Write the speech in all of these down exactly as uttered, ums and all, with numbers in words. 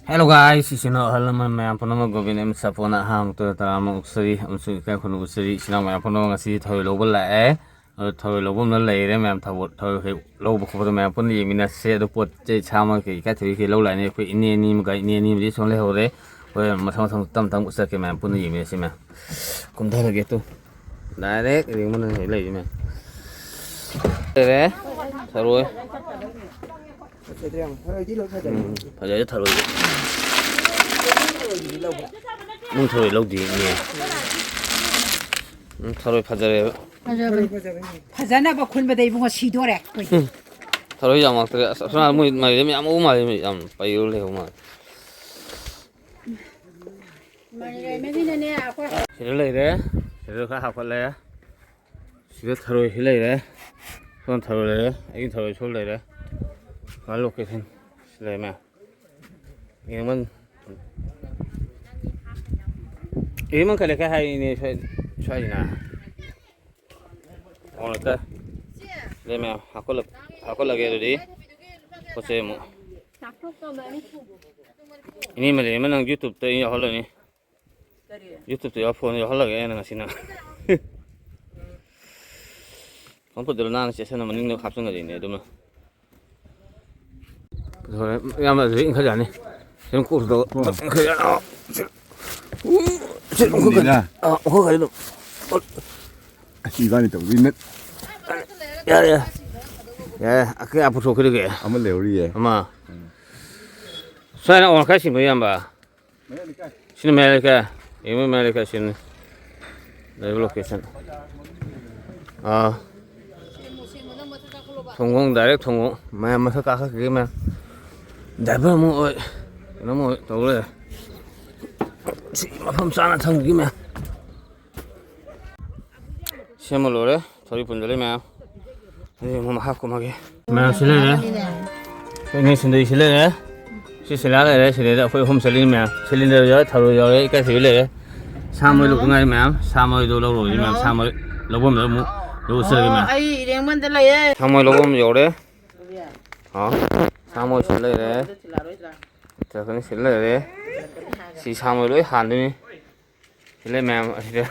Hello guys, ꯏꯆꯤꯟ ꯏꯅꯥꯎ ꯑꯍꯜ ꯂꯃꯟ ꯃꯌꯥꯝ ꯄꯨꯝꯅꯃꯛ, ꯒꯣꯕꯤꯟ ꯑꯦꯝ ꯁꯥꯄꯣꯟꯅ ꯑꯍꯥꯟꯕ ꯃꯛꯇꯗ ꯇꯔꯥꯃ ꯎꯠꯆꯔꯤ ꯑꯃꯁꯨꯡ ꯏꯀꯥꯏ ꯈꯨꯝꯅꯕ ꯎꯠꯆꯔꯤ꯫ ꯏꯆꯤꯟ ꯏꯅꯥꯎ ꯃꯌꯥꯝ ꯄꯨꯝꯅꯃꯛ ꯉꯁꯤ ꯊꯔꯣꯏ ꯂꯧꯕ ꯂꯥꯛꯑꯦ꯫ ꯑꯗꯣ ꯊꯔꯣꯏ ꯂꯧꯕꯝꯗ ꯂꯩꯔꯦ ꯃꯌꯥꯝ, ꯊꯕꯣ-, ꯊꯔꯣꯏ ꯀꯩ ꯂꯧꯕ ꯈꯣꯠꯄꯗꯣ ꯃꯌꯥꯝ ꯄꯨꯟꯅ ꯌꯦꯡꯃꯤꯟꯅꯁꯦ꯫ ꯑꯗꯣ ꯄꯣꯠ ꯆꯩ ꯁꯥ ꯃꯔꯣꯏ ꯀꯩ ꯏꯀꯥꯏ ꯊꯕꯤ ꯀꯩ ꯂꯧ ꯂꯥꯛꯑꯅꯤ꯫ ꯑꯩꯈꯣꯏ ꯏꯅꯦ ꯑꯅꯤ ꯑꯃꯒ ꯏꯅꯦ ꯑꯅꯤ ꯑꯃꯗꯤ ꯁꯨꯝ ꯂꯩꯍꯧꯔꯦ꯫ ꯍꯣꯔꯦꯟ ꯃꯊꯪ ꯃꯊꯪ ꯇꯞ ꯇꯞ ꯎꯠꯆꯔꯛꯀꯦ ꯃꯌꯥꯝ ꯄꯨꯟꯅ ꯌꯦꯡꯃꯤꯟꯅꯁꯤ ꯃꯌꯥꯝ꯫ ꯀꯨꯝꯊꯔꯒꯦ ꯇꯨ꯫ Direct ꯔꯦꯡꯕꯅ ꯍꯦꯛ ꯂꯩꯔꯤ ꯃꯌꯥꯝ꯫ ꯂꯩꯔꯦ꯫ ꯊꯔꯣꯏ꯫ ꯎꯝ, ꯐꯖꯩ ꯊꯔꯣꯏꯗꯤ꯫ ꯅꯪ ꯊꯔꯣꯏ ꯂꯧꯗꯦ ꯏꯅꯦ꯫ ꯎꯝ, ꯊꯔꯣꯏ ꯐꯖꯔꯦꯕ꯫ ꯐꯖꯕꯅꯤ꯫ ꯐꯖꯅꯕ ꯈꯨꯟꯕꯗ ꯏꯕꯨꯡꯉꯣ ꯁꯤꯗꯣꯔꯦ ꯑꯩꯈꯣꯏꯗꯤ꯫ ꯎꯝ꯫ ꯊꯔꯣꯏ ꯌꯥꯝꯃꯛꯇ꯭ꯔꯦ꯫ ꯑꯁ, ꯑꯁꯣꯝ ꯅꯥꯀꯟ ꯃꯣꯏ ꯃꯥꯏꯔꯦꯟ ꯌꯥꯝ ꯍꯧꯕ ꯃꯥꯜꯂꯦ, ꯃꯣꯏ ꯌꯥꯝ ꯄꯩꯔ ꯂꯩꯍꯧ ꯃꯥꯜꯂꯦ꯫ ꯃꯥꯏꯔꯦꯟ ꯃꯤꯅꯅꯦ ꯑꯩꯈꯣꯏ ꯁꯤꯗ ꯂꯩꯔꯦ꯫ ꯁꯤꯗ ꯈꯔ ꯍꯥꯞꯀꯠꯂꯦ꯫ ꯁꯤꯗ ꯊꯔꯣꯏꯁꯤ ꯂꯩꯔꯦ꯫ ꯁꯣꯝ ꯊꯔꯣꯏ ꯂꯩꯔꯦ꯫ ꯑꯩꯒꯤ ꯊꯔꯣꯏ ꯁꯣꯝ ꯂꯩꯔꯦ꯫ ꯃꯥ location ꯁꯤ ꯂꯩꯔꯦ ꯃꯌꯥꯝ꯫ ꯌꯦꯡꯃꯟ-, ꯌꯦꯡꯃꯟ ꯈꯜꯂꯦ ꯀꯩ ꯍꯥꯏꯔꯤꯅꯦ ꯁ꯭ꯋꯥꯏ-, ꯁ꯭ꯋꯥꯏꯁꯤꯅ꯫ ꯑꯣ, ꯂꯩꯔꯦ ꯃꯌꯥꯝ꯫ ꯍꯥꯞꯀꯠꯂ-, ꯍꯥꯞꯀꯠꯂꯒꯦ ꯑꯗꯨꯗꯤ꯫ ꯄꯣꯠ ꯆꯩ ꯑꯃꯨꯛ꯫ ꯏꯅꯦ ꯃꯂꯦꯝꯃ, ꯅꯪ YouTube-ꯇ ꯑꯩ ꯌꯥꯎꯍꯜꯂꯅꯤ꯫ ꯀꯔꯤ? YouTube-ꯇ ꯌꯥꯎ-, phone-ꯗ ꯌꯥꯎꯍꯜꯂꯒꯦ ꯑꯩꯅ ꯉꯁꯤ ꯅꯪ꯫ ꯐꯣꯟ ꯄꯨꯗ꯭ꯔꯣ ꯅꯪ ꯆꯦꯁꯟꯅ ꯃꯅꯤꯡꯗ ꯍꯥꯞꯆꯤꯟꯒꯗꯣꯏꯅꯦ ꯑꯗꯨꯃ꯫ ꯍꯣꯏ, ꯏꯌꯥꯝꯕ ꯑꯗꯨꯗꯤ ꯏꯟꯈꯠ ꯌꯥꯅꯤ꯫ ꯁꯨꯝ ꯀꯣꯛ ꯇꯧ-, ꯀꯣ꯫ ꯏꯟꯈꯠ ꯌꯥꯅꯤ꯫ ꯑꯥ, ꯁꯤ-, ꯎ, ꯁꯤ ꯏꯟꯈꯠ-, ꯏꯟꯈꯠ-, ꯏꯟꯈꯠ-, ꯑꯥ, ꯏꯟꯈꯠ ꯌꯥꯅꯤ ꯑꯗꯨꯝ꯫ ꯑꯁꯤ ꯏꯕꯥꯅꯤ ꯇꯧꯗꯣꯏ ꯅꯠ-, ꯌꯥꯔꯦ, ꯌꯥꯔꯦ꯫ ꯌꯥꯔꯦ, ꯑꯀꯌꯥ ꯄꯨꯊꯣꯛꯈꯤꯔꯒꯦ꯫ ꯑꯃ ꯂꯩꯍꯧꯔꯤꯌꯦ꯫ ꯑꯃ꯫ ꯎꯝ꯫ ꯁ꯭ꯋꯥꯏꯅ ꯑꯣꯟꯈꯥꯏ ꯁꯤꯡꯕ ꯏꯌꯥꯝꯕ꯫ ꯁꯤꯅ ꯃꯌꯥꯏ ꯂꯩꯀꯥꯏ꯫ ꯌꯦꯡꯉꯨ ꯃꯌꯥꯏ ꯂꯩꯀꯥꯏ ꯁꯤꯅꯤ꯫ ꯂꯩꯕ location꯫ ꯑꯥ꯫ ꯊꯣꯡꯒꯣꯡ, direct ꯊꯣꯡꯒꯣꯡ꯫ ꯃꯌꯥꯝ ꯃꯊꯛ ꯀꯥꯈꯠꯈꯤꯒꯦ ꯃꯌꯥꯝ꯫ Driver ꯑꯃꯨꯛ ꯑꯣꯏ꯫ ꯀꯩꯅꯣꯝ ꯑꯣꯏ ꯇꯧ ꯂꯩꯔꯦ꯫ ꯁꯤ ꯃꯐꯝ ꯆꯥꯅ ꯊꯝꯈꯤꯒꯦ ꯃꯌꯥꯝ꯫ ꯁꯦꯝꯕ ꯂꯣꯏꯔꯦ꯫ ꯊꯧꯔꯤ ꯄꯨꯟꯖꯜꯂꯦ ꯃꯌꯥꯝ꯫ ꯑꯗꯨꯗꯤ ꯑꯃꯨꯛ ꯃꯈꯥ ꯀꯨꯝꯃꯒꯦ꯫ ꯃꯌꯥꯝ ꯁꯤ ꯂꯩꯔꯦ꯫ ꯑꯩꯈꯣꯏ ꯏꯅꯦ ꯁꯨꯟꯗꯔꯤ ꯁꯤ ꯂꯩꯔꯦ꯫ ꯁꯤ ꯁꯤꯂꯥ ꯂꯩꯔꯦ꯫ ꯁꯤꯗꯩꯗ ꯑꯩꯈꯣꯏ ꯑꯍꯨꯝ ꯆꯠꯂꯤꯅꯤ ꯃꯌꯥꯝ꯫ Cylinder ꯌꯥꯎꯔꯦ, ꯊꯔꯣꯏ ꯌꯥꯎꯔꯦ, ꯏꯀꯥꯏꯊꯕꯤ ꯂꯩꯔꯦ꯫ ꯁꯥ ꯃꯔꯣꯏ ꯂꯧꯗ ꯉꯥꯏꯔꯤ ꯃꯌꯥꯝ꯫ ꯁꯥ ꯃꯔꯣꯏꯗꯣ ꯂꯧꯔꯨꯔꯁꯤ ꯃꯌꯥꯝ꯫ ꯁꯥ ꯃꯔꯣꯏ ꯂꯧꯐꯝꯗ ꯑꯃꯨꯛ ꯂꯧ ꯆꯠꯂꯒꯦ ꯃꯌꯥꯝ꯫ ꯑꯩ ꯏꯔꯦꯡꯕꯝꯗ ꯂꯩꯌꯦ꯫ ꯁꯥ ꯃꯔꯣꯏ ꯂꯧꯐꯝ ꯌꯧꯔꯦ꯫ ꯑꯥ, ꯁꯥ ꯃꯔꯣꯏ ꯁꯤ ꯂꯩꯔꯦ꯫ ꯊꯤꯜꯂꯛꯑꯔꯣꯏꯗ꯭ꯔꯥ? ꯆꯠꯀꯅꯤ ꯁꯤ ꯂꯩꯔꯦ꯫ ꯁꯤ ꯁꯥꯡꯕ ꯂꯣꯏ ꯍꯥꯟꯗꯣꯏꯅꯤ꯫ ꯁꯤ ꯂꯩ ꯃꯌꯥꯝ ꯑꯁꯤꯗ꯫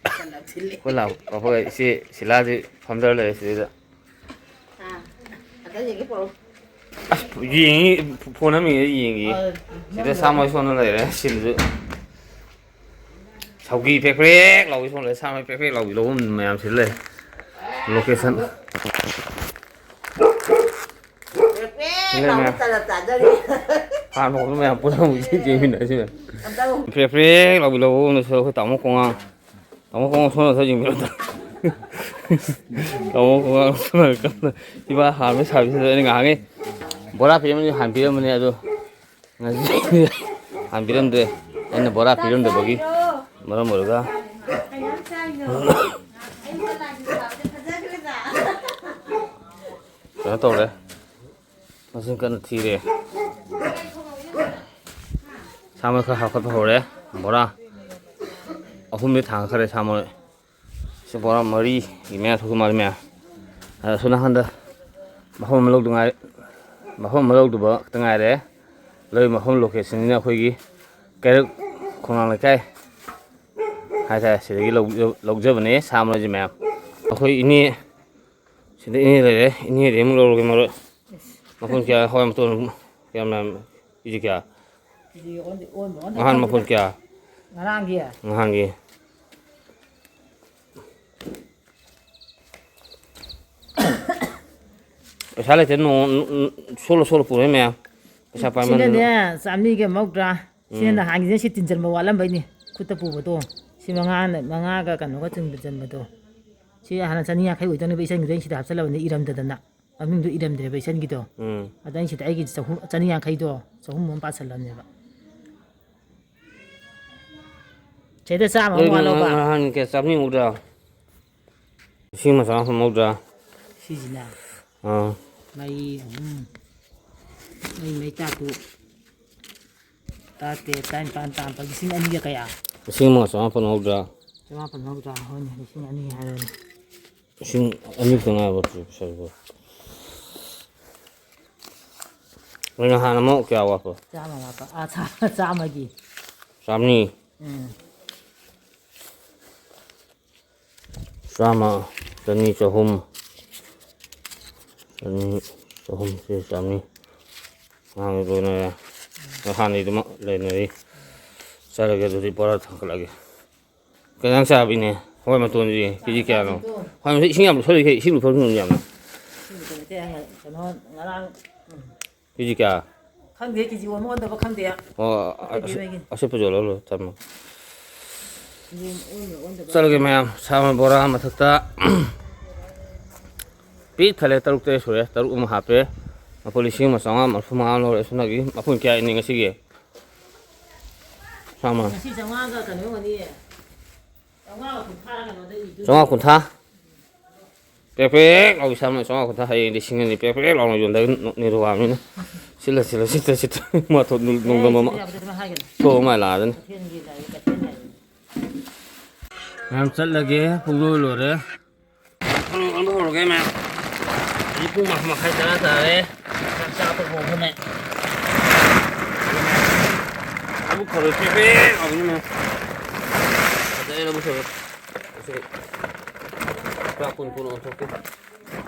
ꯑꯩꯈꯣꯏ ꯂꯥꯛ-, ꯑꯩꯈꯣꯏ ꯏꯆꯦ ꯁꯤꯂꯥꯁꯤ ꯐꯝꯗꯔ ꯂꯩꯔꯦ ꯁꯤꯗꯩꯗ꯫ ꯑꯁ, ꯌꯦꯡꯉꯤ, ꯐꯣꯟ ꯑꯃ ꯌꯦꯡꯉꯤ, ꯌꯦꯡꯉꯤ꯫ ꯁꯤꯗ ꯁꯥ ꯃꯣꯏ ꯁꯣꯟꯅ ꯂꯩꯔꯦ, ꯁꯤꯜꯁꯨ꯫ ꯁꯧꯒꯤ ꯄ꯭ꯔꯦꯛ ꯄ꯭ꯔꯦꯛ ꯂꯥꯎꯕꯤ ꯁꯣꯝꯗ ꯁꯥ ꯃꯣꯏ ꯄ꯭ꯔꯦꯛ ꯄ꯭ꯔꯦꯛ ꯂꯥꯎꯕꯤ ꯂꯧꯐꯝ ꯃꯌꯥꯝ ꯁꯤꯗ ꯂꯩ꯫ ꯂꯣꯀꯦꯁꯟ꯫ ꯁꯤꯗ ꯂꯩ ꯃꯌꯥꯝ꯫ ꯐꯥꯟ ꯍꯧꯕ ꯃꯌꯥꯝ ꯄꯨꯟꯅ ꯑꯃꯨꯛ ꯌꯦꯡꯃꯤꯟꯅꯁꯤ ꯃꯌꯥꯝ꯫ ꯄ꯭ꯔꯦꯛ ꯄ꯭ꯔꯦꯛ ꯂꯥꯎꯕꯤ ꯂꯧꯐꯝꯗꯁꯨ ꯑꯩꯈꯣꯏ ꯇꯥꯃꯣ ꯈꯣꯡꯉꯥꯡ꯫ ꯇꯥꯃꯣ ꯈꯣꯡꯉꯥꯡ ꯁꯣꯝꯗ ꯈꯔ ꯌꯦꯡꯕꯤꯔꯣ꯫ ꯇꯥꯃꯣ ꯈꯣꯡꯉꯥꯡ ꯁꯣꯝꯗ ꯀꯟꯅ ꯏꯃꯥ ꯍꯥꯟꯕ ꯁꯥꯕꯤꯁꯤꯗ ꯑꯩꯅ ꯉꯥꯏꯍꯥꯛꯉꯩ ꯕꯣꯔꯥ ꯄꯤꯔꯝꯕꯅꯤ, ꯍꯥꯟꯕꯤꯔꯝꯕꯅꯤ ꯑꯗꯣ ꯉꯁꯤ ꯍꯥꯟꯕꯤꯔꯝꯗ꯭ꯔꯦ꯫ ꯑꯩꯅ ꯕꯣꯔꯥ ꯄꯤꯔꯝꯗꯕꯒꯤ ꯃꯔꯝ ꯑꯣꯏꯔꯒ ꯀꯩꯅꯣ ꯇꯧꯔꯦ꯫ ꯃꯁꯤꯡ ꯀꯟꯅ ꯊꯤꯔꯦ꯫ ꯁꯥ ꯃꯔꯣꯏ ꯈꯔ ꯍꯥꯞꯀꯠꯄ ꯍꯧꯔꯦ꯫ ꯕꯣꯔꯥ ꯑꯍꯨꯝꯗꯤ ꯊꯥꯡꯒꯠꯈ꯭ꯔꯦ ꯁꯥ ꯃꯔꯣꯏ꯫ ꯁꯤ ꯕꯣꯔꯥ ꯃꯔꯤꯒꯤ ꯃꯌꯥ ꯊꯣꯛꯄ ꯃꯥꯜꯂꯦ ꯃꯌꯥꯝ꯫ ꯑꯗ ꯑꯁꯣꯝ ꯅꯥꯀꯟꯗ ꯃꯐꯝ ꯑꯃ ꯂꯧꯗ ꯉꯥꯏ-, ꯃꯐꯝ ꯑꯃ ꯂꯧꯗꯕ ꯈꯛꯇ ꯉꯥꯏꯔꯦ꯫ ꯂꯧꯔꯤꯕ ꯃꯐꯝ ꯂꯣꯀꯦꯁꯟꯁꯤꯅ ꯑꯩꯈꯣꯏꯒꯤ ꯀꯩꯔꯛ ꯈꯣꯡꯅꯥꯡ ꯂꯩꯀꯥꯏ ꯍꯥꯏꯇꯥꯔꯦ꯫ ꯁꯤꯗꯒꯤ ꯂꯧ-, ꯂꯧꯖꯕꯅꯦ ꯁꯥ ꯃꯔꯣꯏꯁꯦ ꯃꯌꯥꯝ꯫ ꯑꯩꯈꯣꯏ ꯏꯅꯦ ꯁꯤꯗ ꯏꯅꯦ ꯂꯩꯔꯦ꯫ ꯏꯅꯦꯗꯤ ꯑꯃꯨꯛ ꯂꯧꯔꯒꯦ ꯃꯔꯣꯏ꯫ ꯃꯄꯨꯟ ꯀꯌꯥ ꯍꯋꯥꯏ ꯃꯇꯣꯟ ꯀꯌꯥꯝ ꯌꯥꯝ? ꯀꯦꯖꯤ ꯀꯌꯥ? ꯀꯦꯖꯤ ꯑꯣꯟꯗꯤ ꯑꯣꯟꯕ ꯑꯣꯟꯗ ꯉꯍꯥꯟ ꯈꯪꯗꯦꯗ꯫ ꯃꯄꯨꯟ ꯀꯌꯥ? ꯉꯔꯥꯡꯒꯤ? ꯉꯍꯥꯟꯒꯤ꯫ ꯄꯩꯁꯥ ꯂꯩꯇꯦ, ꯅꯣꯡ-, ꯁꯣꯜꯂ ꯁꯣꯜꯂ ꯄꯨꯔꯛꯏ ꯃꯌꯥꯝ꯫ ꯄꯩꯁꯥ ꯄꯥꯏꯃꯟꯗꯅ꯫ ꯁꯤꯅꯅꯦ, ꯆꯥꯝꯃꯔꯤꯒ ꯃꯧꯗ꯭ꯔꯥ꯫ ꯁꯤꯅ ꯎꯝ꯫ ꯅꯍꯥꯟꯒꯤꯁꯤꯅ ꯁꯤ ꯇꯤꯟꯖꯟꯕ ꯋꯥꯠꯂꯝꯕꯩꯅꯤ꯫ ꯈꯨꯠꯇ ꯄꯨꯕꯗꯣ꯫ ꯁꯤ ꯃꯉꯥꯅ, ꯃꯉꯥꯒ ꯀꯩꯅꯣꯒ ꯇꯤꯟꯖꯟꯕꯗꯣ꯫ ꯁꯤ ꯍꯥꯟꯅ ꯆꯅꯤ ꯌꯥꯡꯈꯩ ꯑꯣꯏꯗꯧꯅꯦꯕ, ꯏꯆꯟꯒꯤꯗꯣ ꯑꯩꯅ ꯁꯤꯗ ꯍꯥꯞꯆꯜꯂꯕꯅꯤ ꯏꯔꯝꯗꯗꯅ꯫ ꯃꯃꯤꯡꯗꯣ ꯏꯔꯝꯗ꯭ꯔꯦꯕ ꯏꯆꯟꯒꯤꯗꯣ꯫ ꯎꯝ꯫ ꯑꯗ ꯑꯩꯅ ꯁꯤꯗ ꯑꯩꯒꯤ ꯆꯍꯨꯝ, ꯆꯅꯤ ꯌꯥꯡꯈꯩꯗꯣ, ꯆꯍꯨꯝ ꯑꯃ ꯄꯥꯁꯜꯂꯕꯅꯦꯕ꯫ ꯁꯤꯗ ꯆꯥꯝꯃ ꯑꯃ ꯅꯣꯏ ꯋꯥꯠꯂꯧꯕ꯫ ꯅꯍꯥꯟ ꯀꯌꯥ ꯆꯥꯝꯃꯔꯤ ꯃꯧꯗ꯭ꯔꯥ? ꯂꯤꯁꯤꯡ ꯑꯃ ꯆꯥꯝꯃꯥꯄꯟ ꯃꯧꯗ꯭ꯔꯥ? ꯁꯤꯁꯤꯅ ꯑꯥ꯫ ꯃꯔꯤ ꯑꯍꯨꯝ, ꯃꯔꯤ ꯃꯔꯤ ꯇꯔꯥꯇꯔꯨꯛ, ꯇꯔꯥꯇꯔꯦꯠ, ꯇꯔꯥꯅꯤꯄꯥꯟ, ꯇꯔꯥꯃꯥꯄꯟ, ꯂꯤꯁꯤꯡ ꯑꯅꯤꯒ ꯀꯌꯥ? ꯂꯤꯁꯤꯡ ꯑꯃꯒ ꯆꯥꯝꯃꯥꯄꯟ ꯃꯧꯗ꯭ꯔꯥ? ꯆꯥꯝꯃꯥꯄꯟ ꯃꯧꯗ꯭ꯔꯥ? ꯍꯣꯏꯅꯦ, ꯂꯤꯁꯤꯡ ꯑꯅꯤ ꯍꯥꯏꯔꯅꯤ꯫ ꯂꯤꯁꯤꯡ ꯑꯅꯤ ꯈꯛꯇ ꯉꯥꯏꯔꯕ ꯄꯩꯁꯥꯁꯤꯕꯣ? ꯅꯣꯏ ꯅꯍꯥꯟ ꯑꯃꯨꯛ ꯀꯌꯥ ꯋꯥꯠꯄ? ꯆꯥꯝꯃ ꯋꯥꯠꯄ꯫ ꯑꯥ, ꯆꯥ-, ꯆꯥꯝꯃꯒꯤ꯫ ꯆꯥꯝꯃꯔꯤ꯫ ꯎꯝ꯫ ꯆꯥꯝꯃ, ꯆꯅꯤ, ꯆꯍꯨꯝ꯫ ꯆꯅꯤ, ꯆꯍꯨꯝ, ꯁꯤ ꯆꯥꯝꯃꯔꯤ꯫ ꯑꯉꯥꯡꯒꯤ ꯂꯣꯏꯅꯔꯦ꯫ ꯍꯥꯟꯅꯩꯗꯨꯃꯛ ꯂꯩꯅꯔꯤ꯫ ꯆꯠꯂꯒꯦ ꯑꯗꯨꯗꯤ ꯕꯣꯔꯥ ꯊꯥꯡꯒꯠꯂꯛꯑꯒꯦ꯫ ꯀꯩ ꯏꯟꯖꯥꯡ ꯆꯥꯕꯤꯅꯦ? ꯍꯋꯥꯏ ꯃꯇꯣꯟꯁꯤ ꯀꯦ ꯖꯤ ꯀꯌꯥꯅꯣ? ꯍꯋꯥꯏ ꯃꯇꯣꯟꯁꯤ ꯏꯁꯤꯡ ꯌꯥꯝ ꯂꯨꯞꯁꯜꯂꯤ, ꯏꯁꯤꯡ ꯂꯨꯞꯁꯜꯂꯨ ꯌꯥꯝꯅ꯫ ꯏꯁꯤꯡ ꯂꯨꯞꯁꯜꯂꯨ ꯅꯠꯇꯦ, ꯀꯩꯅꯣ, ꯉꯔꯥꯡ, ꯎꯝ꯫ ꯀꯦ ꯖꯤ ꯀꯌꯥ? ꯈꯪꯗꯦ, ꯀꯦ ꯖꯤ ꯑꯣꯟꯕ ꯑꯣꯟꯗꯕ ꯈꯪꯗꯦ꯫ ꯑꯣ, ꯑꯩꯈꯣꯏ ꯑꯁꯤ-, ꯕꯦꯝꯃꯒꯤ꯫ ꯑꯁꯦꯠꯄꯁꯨ ꯂꯧꯔꯣ, ꯊꯝꯃꯣ꯫ ꯀꯦ ꯖꯤ ꯑꯣꯟꯕ ꯑꯣꯟꯗꯕ꯫ ꯆꯠꯂꯒꯦ ꯃꯌꯥꯝ, ꯁꯥ ꯃꯔꯣꯏ ꯕꯣꯔꯥ ꯃꯊꯛꯇ ꯄꯤꯛ ꯊꯜꯂꯦ, ꯇꯔꯨꯛ ꯇꯔꯦꯠ ꯁꯨꯔꯦ, ꯇꯔꯨꯛ ꯑꯃ ꯍꯥꯞꯄꯦ꯫ ꯃꯄꯨꯟ ꯂꯤꯁꯤꯡ ꯑꯃ ꯆꯥꯝꯃꯉꯥ ꯃꯔꯤꯐꯨ ꯃꯉꯥ ꯑꯃ ꯂꯧꯔꯦ ꯁꯣꯝꯗꯒꯤ꯫ ꯃꯄꯨꯟ ꯀꯌꯥ ꯏꯅꯤ ꯉꯁꯤꯒꯤ? ꯆꯥꯝꯃ꯫ ꯉꯁꯤ ꯆꯥꯝꯃꯉꯥꯒ ꯀꯩꯅꯣ ꯑꯣꯏꯔꯝꯒꯅꯤꯌꯦ꯫ ꯆꯥꯝꯃꯉꯥꯒ ꯀꯨꯟꯊ꯭ꯔꯥꯔ ꯀꯩꯅꯣꯗ ꯏꯗꯣꯏꯅꯦ꯫ ꯆꯥꯝꯃꯉꯥ ꯀꯨꯟꯊ꯭ꯔꯥ? ꯄ꯭ꯔꯦꯛ ꯄ꯭ꯔꯦꯛ ꯂꯥꯎꯕꯤ ꯁꯥ ꯃꯔꯣꯏ ꯆꯥꯝꯃꯉꯥ ꯀꯨꯟꯊ꯭ꯔꯥ, ꯍꯌꯦꯡ ꯂꯤꯁꯤꯡ ꯑꯅꯤ ꯄ꯭ꯔꯦꯛ ꯄ꯭ꯔꯦꯛ ꯂꯥꯎꯅ ꯌꯣꯟꯗꯣꯏ ꯅꯤꯔꯨꯋꯥꯅꯤꯅ꯫ ꯁꯤꯠꯂ ꯁꯤꯠꯂ ꯁꯤꯠꯇ ꯁꯤꯠꯇ ꯃꯥꯊꯣꯛ ꯅꯨꯡ-, ꯑꯦ, ꯅꯣꯡꯗꯝ ꯑꯃ ꯁꯤꯠꯇ ꯌꯥꯕꯗꯤ ꯑꯗꯨꯃꯥꯏ ꯍꯥꯏꯒꯅꯨ꯫ ꯊꯣꯛꯑ ꯃꯥꯏ ꯂꯥꯛꯑꯗꯅꯤ꯫ ꯀꯩꯊꯦꯜꯒꯤ ꯂꯥꯏ, ꯀꯩꯊꯦꯜ ꯂꯥꯏ꯫ ꯃꯌꯥꯝ ꯆꯠꯂꯒꯦ, ꯄꯨꯡꯂꯣꯏ ꯂꯣꯏꯔꯦ꯫ ꯊꯔꯣꯏ ꯑꯣꯟꯕ ꯍꯧꯔꯒꯦ ꯃꯌꯥꯝ꯫ ꯍꯧꯖꯤꯛ ꯄꯨꯡ ꯃꯥꯄꯟ ꯃꯈꯥꯏ ꯇꯔꯥ ꯇꯥꯔꯦ꯫ ꯆꯥꯛ ꯆꯥ ꯇꯣꯛꯄ ꯐꯝꯃꯦ꯫ ꯂꯧꯕꯨꯛ ꯊꯔꯣꯏ ꯄ꯭ꯔꯦꯛ ꯄ꯭ꯔꯦꯛ ꯂꯥꯎꯕꯅꯤ ꯃꯌꯥꯝ꯫ ꯐꯖꯔꯦ ꯂꯧꯕꯨꯛ ꯊꯔꯣꯏ꯫ ꯉꯁꯤꯗꯤ ꯆꯥꯛ ꯄꯨꯟ ꯄꯨꯟ ꯑꯣꯟꯊꯣꯛꯀꯦ꯫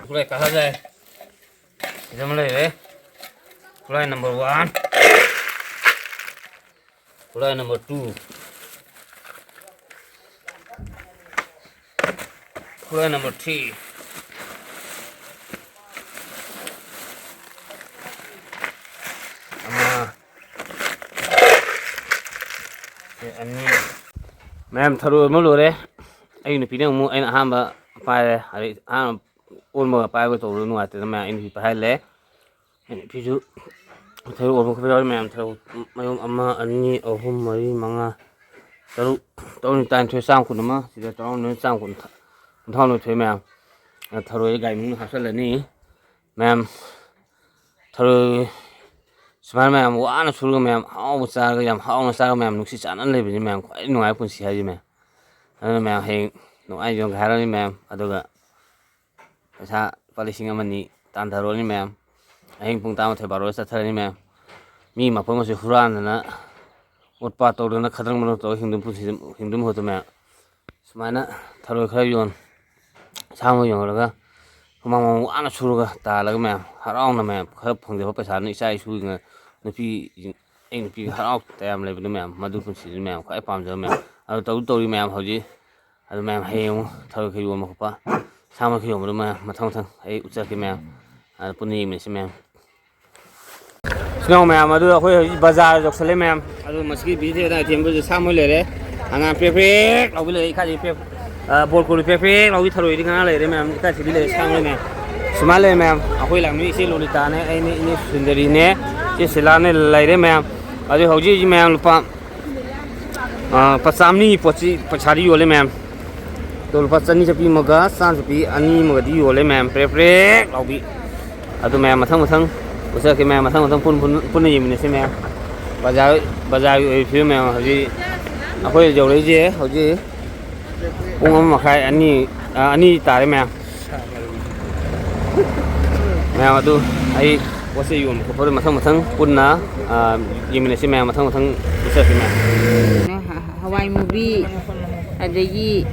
ꯈꯨꯠꯂꯥꯏ ꯀꯥꯈꯠꯂꯦ꯫ ꯁꯤꯗ ꯑꯃ ꯂꯩꯔꯦ꯫ ꯈꯨꯠꯂꯥꯏ number one꯫ ꯈꯨꯠꯂꯥꯏ number two꯫ ꯈꯨꯠꯂꯥꯏ number three꯫ ꯑꯃ꯫ ꯁꯤ ꯑꯅꯤ꯫ ꯃꯌꯥꯝ ꯊꯔꯣꯏ ꯑꯃ ꯂꯣꯏꯔꯦ꯫ ꯑꯩ ꯅꯨꯄꯤꯅ ꯑꯃꯨꯛ, ꯑꯩꯅ ꯑꯍꯥꯟꯕ ꯄꯥꯏꯔꯦ꯫ ꯑꯗꯩ ꯑꯍꯥꯟꯕ ꯑꯣꯟꯕꯒ ꯄꯥꯏꯕꯒ ꯇꯧꯕꯗꯣ ꯅꯨꯡꯉꯥꯏꯇꯗꯅ ꯃꯌꯥꯝ ꯑꯩ ꯅꯨꯄꯤ ꯄꯥꯏꯍꯜꯂꯦ꯫ ꯐꯤꯁꯨ ꯊꯔꯣ ꯑꯃ ꯈꯛꯇ ꯌꯥꯎꯔꯤ ꯃꯌꯥꯝ꯫ ꯊꯔꯣ ꯃꯌꯨꯝ ꯑꯃ, ꯑꯅꯤ, ꯑꯍꯨꯝ, ꯃꯔꯤ, ꯃꯉꯥ, ꯇꯔꯨꯛ, ꯇꯔꯨꯛ, ꯇꯔꯥꯅꯤꯊꯣꯏ, ꯆꯥꯝ ꯀꯨꯟ ꯑꯃ꯫ ꯁꯤꯗ ꯇꯔꯥꯍꯨꯝꯗꯣꯏ, ꯆꯥꯝ ꯀꯨꯟ, ꯀꯨꯟꯊ꯭ꯔꯥꯍꯨꯝꯗꯣꯏ ꯊꯣꯛꯑꯦ ꯃꯌꯥꯝ꯫ ꯑꯗ ꯊꯔꯣꯏ ꯒꯥꯔꯤ ꯃꯅꯨꯡꯗ ꯍꯥꯞꯆꯤꯜꯂꯅꯤ꯫ ꯃꯌꯥꯝ ꯊꯔꯣꯏ ꯁꯨꯃꯥꯏꯅ ꯃꯌꯥꯝ ꯋꯥꯅ ꯁꯨꯔꯒ ꯃꯌꯥꯝ ꯍꯥꯎꯕ ꯆꯥꯔꯒ, ꯌꯥꯝ ꯍꯥꯎꯅ ꯆꯥꯔꯒ, ꯃꯌꯥꯝ ꯅꯨꯡꯁꯤ ꯆꯥꯟꯅꯅ ꯂꯩꯕꯁꯤ ꯃꯌꯥꯝ ꯈ꯭ꯋꯥꯏꯗꯒꯤ ꯅꯨꯡꯉꯥꯏꯕ ꯄꯨꯟꯁꯤ ꯍꯥꯏꯁꯦ ꯃꯌꯥꯝ꯫ ꯑꯗꯨꯅ ꯃꯌꯥꯝ ꯍꯌꯦꯡ ꯅꯨꯡꯉꯥꯏꯅ ꯌꯣꯟꯒꯦ ꯍꯥꯏꯔꯕꯅꯤ ꯃꯌꯥꯝ꯫ ꯑꯗꯨꯒ ꯄꯩꯁꯥ ꯂꯨꯄꯥ ꯂꯤꯁꯤꯡ ꯑꯃ ꯑꯅꯤ ꯇꯥꯟꯊꯔꯨꯔꯅꯤ ꯃꯌꯥꯝ꯫ ꯑꯍꯤꯡ ꯄꯨꯡ ꯇꯔꯥꯃꯥꯊꯣꯏ ꯕꯥꯔꯣꯗ ꯆꯠꯊꯔꯅꯤ ꯃꯌꯥꯝ꯫ ꯃꯤ ꯃꯐꯝ ꯑꯁꯤ ꯍꯨꯔꯥꯟꯗꯅ, ꯑꯣꯠ ꯄꯥꯠ ꯇꯧꯗꯅ, ꯈꯗ꯭ꯔꯪ ꯃꯗ꯭ꯔꯪ ꯇꯧꯔꯒ ꯍꯤꯡꯗꯨꯝ ꯄꯨꯟꯁꯤꯗ, ꯍꯤꯡꯗꯨꯝ ꯃꯍꯨꯠꯇ ꯃꯌꯥꯝ, ꯁꯨꯃꯥꯏꯅ ꯊꯔꯣꯏ ꯈꯔ ꯌꯣꯟ, ꯁꯥ ꯃꯔꯣꯏ ꯌꯣꯜꯂꯒ, ꯍꯨꯃꯥꯡ ꯃꯃꯜ ꯋꯥꯅ ꯁꯨꯔꯒ ꯇꯥꯜꯂꯒ ꯃꯌꯥꯝ, ꯍꯔꯥꯎꯅ ꯃꯌꯥꯝ, ꯈꯔ ꯐꯪꯖꯕ ꯄꯩꯁꯥꯗꯨꯅ ꯏꯆꯥ ꯏꯁꯨꯒꯤ, ꯅꯨꯄꯤ, ꯑꯩ ꯅꯨꯄꯤ ꯍꯔꯥꯎ ꯇꯌꯥꯝ ꯂꯩꯕꯗꯣ ꯃꯌꯥꯝ, ꯃꯗꯨ ꯄꯨꯟꯁꯤꯗꯨ ꯃꯌꯥꯝ ꯈ꯭ꯋꯥꯏ ꯄꯥꯝꯖꯕ ꯃꯌꯥꯝ꯫ ꯑꯗꯨ ꯇꯧꯗꯤ ꯇꯧꯔꯤ ꯃꯌꯥꯝ ꯍꯧꯖꯤꯛ꯫ ꯑꯗꯨ ꯃꯌꯥꯝ ꯍꯌꯦꯡ ꯑꯃꯨꯛ ꯊꯔꯣꯏ ꯈꯔ ꯌꯣꯟꯕ ꯈꯣꯠꯄ, ꯁꯥ ꯃꯔꯣꯏ ꯈꯔ ꯌꯣꯟꯕꯗꯨ ꯃꯌꯥꯝ ꯃꯊꯪ ꯃꯊꯪ ꯑꯩ ꯎꯠꯆꯔꯛꯀꯦ ꯃꯌꯥꯝ꯫ ꯑꯗꯨ ꯄꯨꯟꯅ ꯌꯦꯡꯃꯤꯟꯅꯁꯤ ꯃꯌꯥꯝ꯫ ꯁꯤꯅ ꯃꯌꯥꯝ, ꯑꯗꯨ ꯑꯩꯈꯣꯏ ꯍꯧꯖꯤꯛ ꯕꯖꯥꯔ ꯌꯧꯁꯜꯂꯦ ꯃꯌꯥꯝ꯫ ꯑꯗꯨ ꯃꯁꯤꯒꯤ ꯕꯤꯖꯤꯇꯦꯗ ꯑꯥꯏꯇꯦꯝꯕꯨꯁꯨ ꯁꯥ ꯃꯣꯏ ꯂꯩꯔꯦ꯫ ꯍꯪꯒꯥꯝ ꯄ꯭ꯔꯦꯛ ꯄ꯭ꯔꯦꯛ ꯂꯥꯎꯕꯤ ꯂꯩꯔꯦ, ꯏꯀꯥꯏꯗꯤ ꯄ꯭ꯔꯦꯛ, ꯑ, ꯕꯣꯔ ꯀꯣꯂꯤ ꯄ꯭ꯔꯦꯛ ꯄ꯭ꯔꯦꯛ ꯂꯥꯎꯕꯤ, ꯊꯔꯣꯏꯗꯤ ꯉꯥ ꯂꯩꯔꯦ ꯃꯌꯥꯝ, ꯏꯀꯥꯏ ꯊꯤꯕꯤ ꯂꯩꯔꯦ, ꯁꯥ ꯃꯣꯏ ꯃꯌꯥꯝ꯫ ꯁꯨꯃꯥꯏꯅ ꯂꯩꯔꯦ ꯃꯌꯥꯝ꯫ ꯑꯩꯈꯣꯏ ꯂꯥꯛꯃꯤ ꯏꯆꯦ ꯂꯣꯂꯤꯇꯥꯅꯦ, ꯑꯩꯅꯦ, ꯏꯅꯦ ꯁꯨꯟꯗꯔꯤꯅꯦ, ꯏꯆꯦ ꯁꯤꯂꯥꯅꯦ ꯂꯩꯔꯦ ꯃꯌꯥꯝ꯫ ꯑꯗꯨ ꯍꯧꯖꯤꯛ ꯍꯧꯖꯤꯛ ꯃꯌꯥꯝ ꯂꯨꯄꯥ ꯑꯥ, ꯂꯨꯄꯥ ꯆꯥꯝꯃꯔꯤꯒꯤ ꯄꯣꯠꯁꯤ ꯄꯩꯁꯥꯗꯤ ꯌꯣꯜꯂꯦ ꯃꯌꯥꯝ꯫ ꯑꯗꯣ ꯂꯨꯄꯥ ꯆꯅꯤ ꯆꯠꯄꯤ ꯑꯃꯒ ꯆꯥꯝꯃ ꯆꯠꯄꯤ ꯑꯅꯤ ꯑꯃꯒꯗꯤ ꯌꯣꯜꯂꯦ ꯃꯌꯥꯝ, ꯄ꯭ꯔꯦꯛ ꯄ꯭ꯔꯦꯛ ꯂꯥꯎꯕꯤ꯫ ꯑꯗꯨ ꯃꯌꯥꯝ ꯃꯊꯪ ꯃꯊꯪ ꯎꯠꯆꯔꯛꯀꯦ ꯃꯌꯥꯝ, ꯃꯊꯪ ꯃꯊꯪ ꯄꯨꯟ-, ꯄꯨꯟ-, ꯄꯨꯟꯅ ꯌꯦꯡꯃꯤꯟꯅꯁꯦ ꯃꯌꯥꯝ꯫ ꯕꯖꯥꯔ, ꯕꯖꯥꯔꯒꯤ ꯑꯣꯏꯕ ꯐꯤꯕꯝ ꯃꯌꯥꯝ ꯍꯧꯖꯤꯛ ꯑꯩꯈꯣꯏ ꯌꯧꯔꯛꯏꯁꯦ ꯍꯧꯖꯤꯛ ꯄꯨꯡ ꯑꯃ ꯃꯈꯥꯏ, ꯑꯅꯤ, ꯑ, ꯑꯅꯤ ꯇꯥꯔꯦ ꯃꯌꯥꯝ꯫ ꯃꯌꯥꯝ ꯑꯗꯨ ꯑꯩ ꯄꯣꯠ ꯆꯩ ꯌꯣꯟꯕ ꯈꯣꯠꯄꯗꯣ ꯃꯊꯪ ꯃꯊꯪ ꯄꯨꯟꯅ, ꯑ, ꯌꯦꯡꯃꯤꯟꯅꯁꯤ ꯃꯌꯥꯝ, ꯃꯊꯪ ꯃꯊꯪ ꯎꯠꯆꯔꯛꯀꯦ ꯃꯌꯥꯝ꯫ ꯍꯋꯥꯏ ꯃꯨꯕꯤ, ꯑꯗꯒꯤ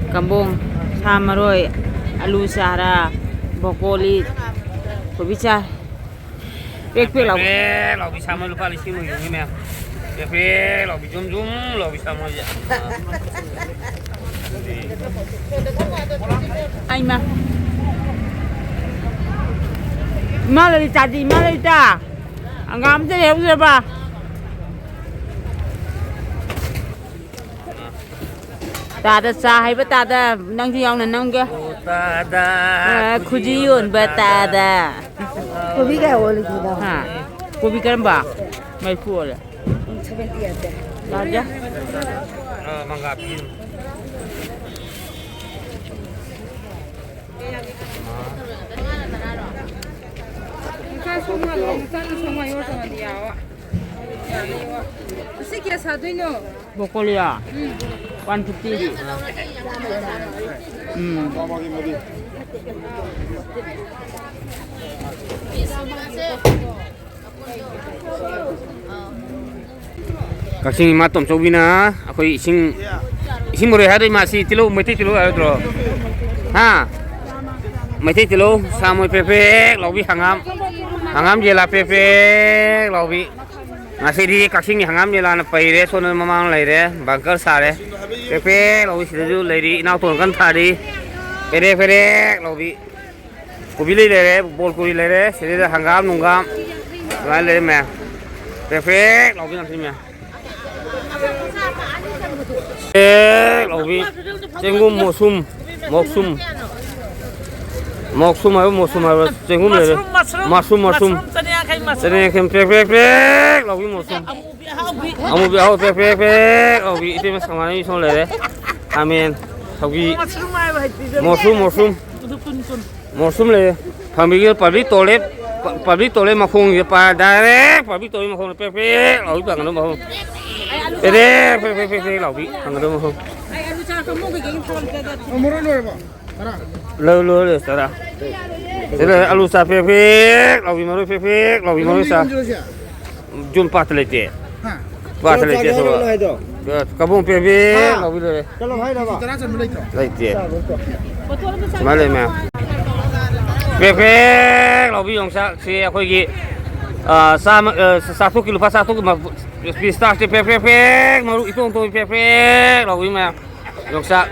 ꯀꯝꯕꯣꯡ, ꯁꯥ ꯃꯔꯣꯏ, ꯑꯂꯨ ꯆꯥꯔ, ꯕ꯭ꯔꯣꯀꯣꯂꯤ, ꯀꯣꯕꯤ ꯆꯥꯔ꯫ ꯄ꯭ꯔꯦꯛ ꯄ꯭ꯔꯦꯛ ꯂꯥꯎꯕ꯫ ꯄ꯭ꯔꯦꯛ ꯂꯥꯎꯕꯤ ꯁꯥ ꯃꯣꯏ ꯂꯨꯄꯥ ꯂꯤꯁꯤꯡ ꯑꯃ ꯌꯣꯟꯅꯤ ꯃꯌꯥꯝ꯫ ꯄ꯭ꯔꯦꯛ ꯄ꯭ꯔꯦꯛ ꯂꯥꯎꯕꯤ, ꯖꯨꯝ ꯖꯨꯝ ꯂꯥꯎꯕꯤ ꯁꯥ ꯃꯣꯏꯁꯦ꯫ ꯑꯩꯃ꯫ ꯏꯃꯥ ꯂꯂꯤꯇꯥꯗꯤ, ꯏꯃꯥ ꯂꯂꯤꯇꯥ꯫ ꯍꯪꯒꯥꯝ ꯑꯝꯇ ꯂꯩꯍꯧꯗ꯭ꯔꯕ? ꯇꯥꯗ ꯆꯥ ꯍꯩꯕ ꯇꯥꯗ, ꯅꯪꯁꯨ ꯌꯥꯎꯅ ꯅꯝꯒꯦ꯫ ꯑꯣ, ꯇꯥꯗ, ꯑ, ꯈꯨꯖꯤ ꯈꯨꯖꯤ ꯌꯣꯟꯕ ꯌꯣꯟꯕ ꯇꯥꯗ꯫ ꯇꯥꯗ꯫ ꯀꯣꯕꯤ ꯀꯌꯥ ꯑꯣꯜꯂꯤꯅꯣ? ꯍꯥ? ꯀꯣꯕꯤ ꯀꯔꯝꯕ? ꯃꯔꯤꯐꯨ ꯑꯣꯜꯂꯦ꯫ ꯎꯝ, ꯁꯚꯦꯟꯇꯤ ꯌꯥꯗꯦ꯫ ꯌꯥꯗꯦ꯫ ꯑ, ꯃꯪꯒꯥ ꯄꯤꯕꯤꯌꯨ꯫ ꯃꯆꯥ ꯁꯣꯝ ꯍꯥꯜꯂꯣ, ꯃꯆꯥꯅ ꯁꯣꯝ ꯍꯥꯜꯂꯣ, ꯃꯆꯥꯅ ꯁꯣꯝ ꯍꯥꯜꯂꯣ꯫ ꯁꯤ ꯀꯌꯥ ꯁꯥꯗꯣꯏꯅꯣ? ꯕ꯭ꯔꯣꯀꯣꯂꯤꯔꯣ? ꯎꯝ꯫ One fifty. ꯎꯝ꯫ ꯀꯛꯆꯤꯡ ꯏꯃꯥ ꯇꯣꯝꯆꯧꯕꯤꯅ ꯑꯩꯈꯣꯏ ꯏꯁꯤꯡ, ꯏꯁꯤꯡ ꯃꯔꯣꯏ ꯍꯥꯏꯗꯣꯏ ꯃꯥꯁꯤ ꯇꯤꯜꯍꯧ, ꯃꯩꯇꯩ ꯇꯤꯜꯍꯧ ꯍꯥꯏꯗ꯭ꯔꯣ? ꯍꯥ? ꯃꯩꯇꯩ ꯇꯤꯜꯍꯧ, ꯁꯥ ꯃꯔꯣꯏ ꯄ꯭ꯔꯦꯛ ꯄ꯭ꯔꯦꯛ ꯂꯥꯎꯕꯤ ꯍꯪꯒꯥꯝ, ꯍꯪꯒꯥꯝ ꯌꯦꯂꯥ ꯄ꯭ꯔꯦꯛ ꯄ꯭ꯔꯦꯛ ꯂꯥꯎꯕꯤ꯫ ꯉꯁꯤꯗꯤ ꯀꯛꯆꯤꯡꯒꯤ ꯍꯪꯒꯥꯝ ꯌꯦꯂꯥꯅ ꯄꯩꯔꯦ, ꯁꯣꯝꯗ ꯃꯃꯥꯡ ꯂꯩꯔꯦ, ꯕꯪꯀꯔ ꯁꯥꯔꯦ꯫ ꯄ꯭ꯔꯦꯛ ꯄ꯭ꯔꯦꯛ ꯂꯥꯎꯕꯤ ꯁꯤꯗꯁꯨ ꯂꯩꯔꯤ, ꯏꯅꯥꯎꯇꯣꯟ ꯀꯟꯅ ꯊꯥꯔꯤ꯫ ꯄ꯭ꯔꯦꯛ ꯄ꯭ꯔꯦꯛ ꯂꯥꯎꯕꯤ꯫ ꯀꯣꯕꯤ ꯂꯩ ꯂꯩꯔꯦ, ꯕꯣꯜ ꯀꯣꯕꯤ ꯂꯩꯔꯦ, ꯁꯤꯗꯩꯗ ꯍꯪꯒꯥꯝ ꯅꯨꯡꯒꯥꯝ ꯑꯗꯨꯃꯥꯏꯅ ꯂꯩꯔꯦ ꯃꯌꯥꯝ꯫ ꯄ꯭ꯔꯦꯛ ꯄ꯭ꯔꯦꯛ ꯂꯥꯎꯕꯤ ꯉꯥꯛꯇꯅꯤ ꯃꯌꯥꯝ꯫ ꯄ꯭ꯔꯦꯛ ꯂꯥꯎꯕꯤ꯫ ꯆꯦꯡꯒꯨꯝ ꯃꯣꯁꯨꯝ, ꯃꯣꯛꯁꯨꯝ꯫ ꯃꯣꯛꯁꯨꯝ ꯍꯥꯏꯕ, ꯃꯣꯁꯨꯝ ꯍꯥꯏꯕ ꯆꯦꯡꯒꯨꯝ ꯂꯩꯔꯦ꯫ ꯃꯁꯔꯨꯝ, ꯃꯁꯔꯨꯝ, ꯃꯁꯔꯨꯝ, ꯃꯁꯔꯨꯝ꯫ ꯃꯁꯔꯨꯝ ꯆꯅꯤ ꯌꯥꯡꯈꯩ, ꯃꯁꯔꯨꯝ꯫ ꯆꯅꯤ ꯌꯥꯡꯈꯩ, ꯄ꯭ꯔꯦꯛ ꯄ꯭ꯔꯦꯛ ꯄ꯭ꯔꯦꯛ ꯂꯥꯎꯕꯤ ꯃꯣꯁꯨꯝ꯫ ꯑꯃꯨꯕꯤ ꯑꯍꯥꯎꯕꯤ꯫ ꯑꯃꯨꯕꯤ ꯑꯍꯥꯎꯕꯤ ꯄ꯭ꯔꯦꯛ ꯄ꯭ꯔꯦꯛ ꯄ꯭ꯔꯦꯛ ꯂꯥꯎꯕꯤ꯫ ꯏꯇꯩꯃ ꯁꯃꯥꯏꯅ ꯁꯣꯝ ꯂꯩꯔꯦ꯫ ꯈꯥꯃꯦꯟ, ꯁꯧꯒ꯭ꯔꯤ꯫ ꯃꯁꯔꯨꯝ ꯍꯥꯏꯕ ꯍꯩꯇ꯭ꯔꯤꯗ꯫ ꯃꯣꯁꯨꯝ, ꯃꯣꯁꯨꯝ꯫ ꯑꯗꯨ ꯀꯨꯟ, ꯀꯨꯟ꯫ ꯃꯣꯁꯨꯝ ꯂꯩꯔꯦ꯫ ꯐꯪꯕꯤꯒꯦ ꯄꯕ꯭ꯂꯤꯛ ꯇꯣꯏꯂꯦꯠ, ꯄ-, ꯄꯕ꯭ꯂꯤꯛ ꯇꯣꯏꯂꯦꯠ ꯃꯈꯣꯡꯁꯤꯗ ꯄꯥꯏ ꯗꯥꯏꯔꯦꯛ ꯄꯕ꯭ꯂꯤꯛ ꯇꯣꯏꯂꯦꯠ ꯃꯈꯣꯡꯗ ꯄ꯭ꯔꯦꯛ ꯄ꯭ꯔꯦꯛ ꯂꯥꯎꯕꯤ ꯐꯪꯒꯗꯕ ꯃꯐꯝ꯫ ꯄ꯭ꯔꯦꯛ ꯄ꯭ꯔꯦꯛ ꯄ꯭ꯔꯦꯛ ꯄ꯭ꯔꯦꯛ ꯂꯥꯎꯕꯤ ꯐꯪꯒꯗꯕ ꯃꯐꯝ꯫ ꯑꯩ ꯑꯂꯨ ꯆꯥꯔ ꯀꯥꯡꯉꯧ ꯀꯩꯀꯩ ꯑꯃ ꯊꯥꯔꯛꯀꯦ ꯑꯗꯨꯗꯤ꯫ ꯑꯣ, ꯃꯔꯣꯏ ꯂꯣꯏꯔꯕꯣ? ꯇꯔꯥ꯫ ꯂꯣꯏ ꯂꯣꯏꯔꯦ, ꯇꯔꯥ꯫ ꯁꯤꯗ ꯑꯂꯨ ꯆꯥ ꯄ꯭ꯔꯦꯛ ꯄ꯭ꯔꯦꯛ ꯂꯥꯎꯕꯤ, ꯃꯔꯣꯏ ꯄ꯭ꯔꯦꯛ ꯄ꯭ꯔꯦꯛ ꯂꯥꯎꯕꯤ, ꯃꯔꯣꯏ ꯆꯥ꯫ ꯌꯨꯝ ꯄꯥꯠꯇ ꯂꯩꯇꯦ꯫ ꯍꯥ? ꯄꯥꯠꯇ ꯂꯩꯇꯦ, ꯆꯥꯒꯦ ꯍꯥꯏꯔꯣ ꯑꯊꯨꯕ꯫ ꯅꯪ ꯍꯥꯏꯗꯣ? ꯀꯕꯣꯡ ꯄ꯭ꯔꯦꯛ ꯄ꯭ꯔꯦꯛ ꯍꯥ? ꯂꯥꯎꯕꯤ ꯂꯣꯏꯔꯦ꯫ ꯆꯠꯂꯣ ꯍꯥꯏꯔꯕ? ꯂꯩꯇꯦ꯫ ꯇꯔꯥ ꯆꯟꯕ ꯂꯩꯇ꯭ꯔꯣ? ꯂꯩꯇꯦ꯫ ꯁꯨꯃꯥꯏꯅ ꯂꯩ ꯃꯌꯥꯝ꯫ ꯄ꯭ꯔꯦꯛ ꯄ꯭ꯔꯦꯛ ꯂꯥꯎꯕꯤ ꯌꯣꯡꯆꯥꯛꯁꯤ ꯑꯩꯈꯣꯏꯒꯤ, ꯑ, ꯆꯥꯝꯃ, ꯑ, ꯆꯥꯇ꯭ꯔꯨꯛꯀꯤ, ꯂꯨꯄꯥ ꯆꯥꯇ꯭ꯔꯨꯛꯀꯤ ꯃ-, ꯄꯤꯁ ꯇꯥꯔꯁꯤ ꯄ꯭ꯔꯦꯛ ꯄ꯭ꯔꯦꯛ ꯄ꯭ꯔꯦꯛ ꯂꯥꯎꯕꯤ ꯏꯇꯣꯡ ꯇꯣꯡꯕꯤ ꯄ꯭ꯔꯦꯛ ꯄ꯭ꯔꯦꯛ ꯂꯥꯎꯕꯤ ꯃꯌꯥꯝ꯫ ꯌꯣꯡꯆꯥꯛ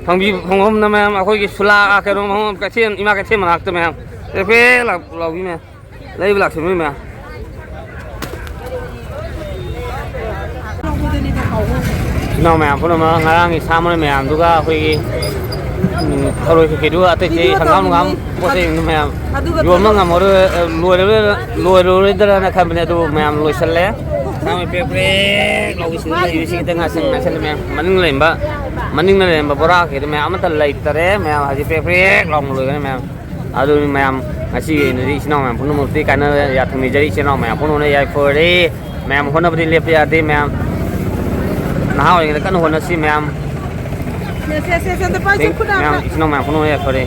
ꯐꯪꯕꯤ ꯐꯪꯐꯝꯅ ꯃꯌꯥꯝ ꯑꯩꯈꯣꯏꯒꯤ ꯁꯨꯂꯥ, ꯑ, ꯀꯩꯅꯣ ꯃꯐꯝ ꯀꯩꯊꯦꯜ, ꯏꯃꯥ ꯀꯩꯊꯦꯜ ꯃꯅꯥꯛꯇ ꯃꯌꯥꯝ ꯄ꯭ꯔꯦꯛ ꯄ꯭ꯔꯦꯛ ꯂꯥꯎ-, ꯂꯥꯎꯕꯤ ꯃꯌꯥꯝ꯫ ꯂꯩꯕ ꯂꯥꯛꯁꯤ ꯃꯤ ꯃꯌꯥꯝ꯫ ꯏꯅꯥꯎ ꯃꯌꯥꯝ ꯄꯨꯝꯅꯃꯛ ꯉꯔꯥꯡꯒꯤ ꯁꯥ ꯃꯔꯣꯏ ꯃꯌꯥꯝꯗꯨꯒ ꯑꯩꯈꯣꯏꯒꯤ, ꯎꯝ, ꯊꯔꯣꯏ ꯀꯩꯀꯩꯗꯨꯒ ꯑꯇꯩ ꯑꯇꯩ ꯍꯪꯒꯥꯝ ꯅꯨꯡꯒꯥꯝ ꯄꯣꯠ ꯆꯩꯁꯤꯡꯗꯨ ꯃꯌꯥꯝ ꯌꯣꯟꯕ ꯉꯝꯃꯔꯣꯏ, ꯑ, ꯂꯣꯏꯔꯔꯣꯏ-, ꯂꯣꯏꯔꯔꯣꯏꯗ꯭ꯔꯥꯅ ꯈꯟꯕꯅꯦ, ꯑꯗꯨꯕꯨ ꯃꯌꯥꯝ ꯂꯣꯏꯁꯜꯂꯦ꯫ ꯁꯥ ꯃꯔꯣꯏ ꯄ꯭ꯔꯦꯛ ꯄ꯭ꯔꯦꯛ ꯂꯥꯎꯕꯤꯁꯤꯡꯗꯨ ꯂꯩꯔꯤꯕꯁꯤ ꯈꯤꯇꯪ ꯉꯥꯏꯁꯜꯂꯦ, ꯉꯥꯏꯁꯜꯂꯦ ꯃꯌꯥꯝ꯫ ꯃꯅꯤꯡ ꯂꯩꯔꯝꯕ, ꯃꯅꯤꯡꯗ ꯂꯩꯔꯝꯕ ꯕꯣꯔꯥ ꯀꯩꯀꯩꯗꯨ ꯃꯌꯥꯝ ꯑꯃꯠꯇ ꯂꯩꯇꯔꯦ ꯃꯌꯥꯝ, ꯍꯧꯖꯤꯛ ꯄ꯭ꯔꯦꯛ ꯄ꯭ꯔꯦꯛ ꯂꯥꯎꯅ ꯂꯣꯏꯒꯅꯤ ꯃꯌꯥꯝ꯫ ꯑꯗꯨꯅꯤ ꯃꯌꯥꯝ, ꯉꯁꯤꯒꯤ ꯑꯣꯏꯅꯗꯤ ꯏꯆꯤꯟ ꯏꯅꯥꯎ ꯃꯌꯥꯝ ꯄꯨꯝꯅꯃꯛꯇꯤ ꯀꯥꯏꯅ ꯌꯥꯊꯪ ꯅꯤꯖꯔꯤ꯫ ꯏꯆꯤꯟ ꯏꯅꯥꯎ ꯃꯌꯥꯝ ꯄꯨꯝꯅꯃꯛꯅ ꯌꯥꯏꯐꯔꯦ꯫ ꯃꯌꯥꯝ ꯍꯣꯠꯅꯕꯗꯤ ꯂꯦꯞꯄ ꯌꯥꯗꯦ ꯃꯌꯥꯝ꯫ ꯅꯍꯥ ꯑꯣꯏꯔꯤꯉꯩꯗ ꯀꯟꯅ ꯍꯣꯠꯅꯁꯤ ꯃꯌꯥꯝ꯫ ꯁꯦ, ꯁꯦ, ꯁꯦ, ꯁꯦ, ꯑꯝꯇ ꯄꯥꯏꯁꯦ, ꯈꯨꯠ ꯃꯌꯥꯝ, ꯏꯆꯤꯟ ꯏꯅꯥꯎ ꯃꯌꯥꯝ ꯄꯨꯝꯅꯃꯛ ꯌꯥꯏꯐꯔꯦ꯫